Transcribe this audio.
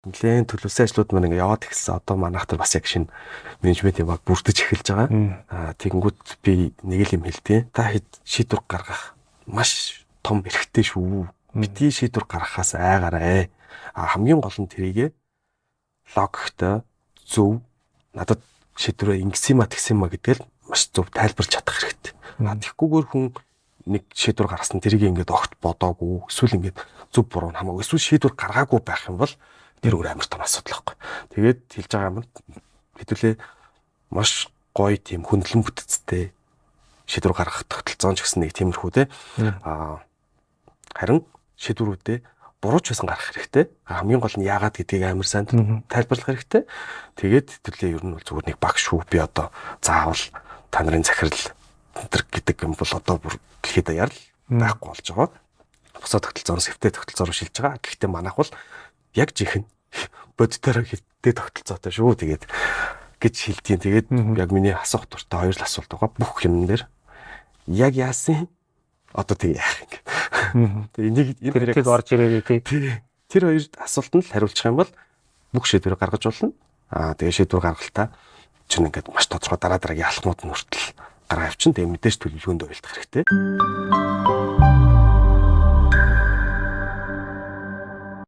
Нэлээд төлөвлөсөн ажлууд маань ингээ яваад эхэлсэн. Одоо манайх тэр бас яг шинэ менежментийн баг бүрдэж эхэлж байгаа. Тэгэнгүүт би нэг л юм хэлдэг. Та хэд шийдвэр гаргах маш том эрхтэй шүү. Битгий шийдвэр гаргахаас айгаарай. Хамгийн гол нь тэрийгэ логиктой, зөв, надад шийдвэрээ ингэсэн юм а тэгсэн юм а гэдгээл маш зөв тайлбарлаж чадах хэрэгтэй. Тэгхгүйгээр хүн нэг шийдвэр гаргасан тэрийг ингээд огт бодоогүй, эсвэл ингээд зөв буруу нь хамаагүй, эсвэл шийдвэр гаргаагүй байх юм бол тэр өөр амар том асуудал байхгүй. Тэгээд хэлж байгаа юм хэдүүлээ маш гоё тийм хөндлөн бүтцтэй шийдвэр гаргах тогтолцоо ч гэсэн нэг тиймэрхүү те. Харин шийдвэрүүдээ буруу ч байсан гаргах хэрэгтэй. Хамгийн гол нь яагаад гэдгийг амар сайн тайлбарлах хэрэгтэй. Тэгээд хэдүүлээ ер нь бол зүгээр нэг баг шүү. Би одоо заавал та нарын захирал энэ гэдэг юм бол одоо бүр дэлхийд даяар л байхгүй болж байгаа. Бусад тогтолцоороос хэвтэй тогтолцоо руу шилжиж байгаа. Гэхдээ манайх бол яг жинхэнэ бодитоор хэвтэй тогтолцоотой шүү. Тэгээд гэж хэлдэг. Тэгээд яг миний асуух дуртай хоёр л асуулт байгаа. Бүх юм дээр яг яасан одоо тэг яах юм бэ? Тэгээ энийг энэ хоёрыг орж ирээрээ тий. Тэр хоёр асуултанд л хариулчих юм бол бүх шийдвэрээ гаргаж болно. Тэгээ шийдвэр гаргалтаа чинь ингээд маш тодорхой дараа дараагийн алхмууд нь хүртэл гараа авчин. Тэгээ мэдээж төлөвлөгөөнд уялдах хэрэгтэй.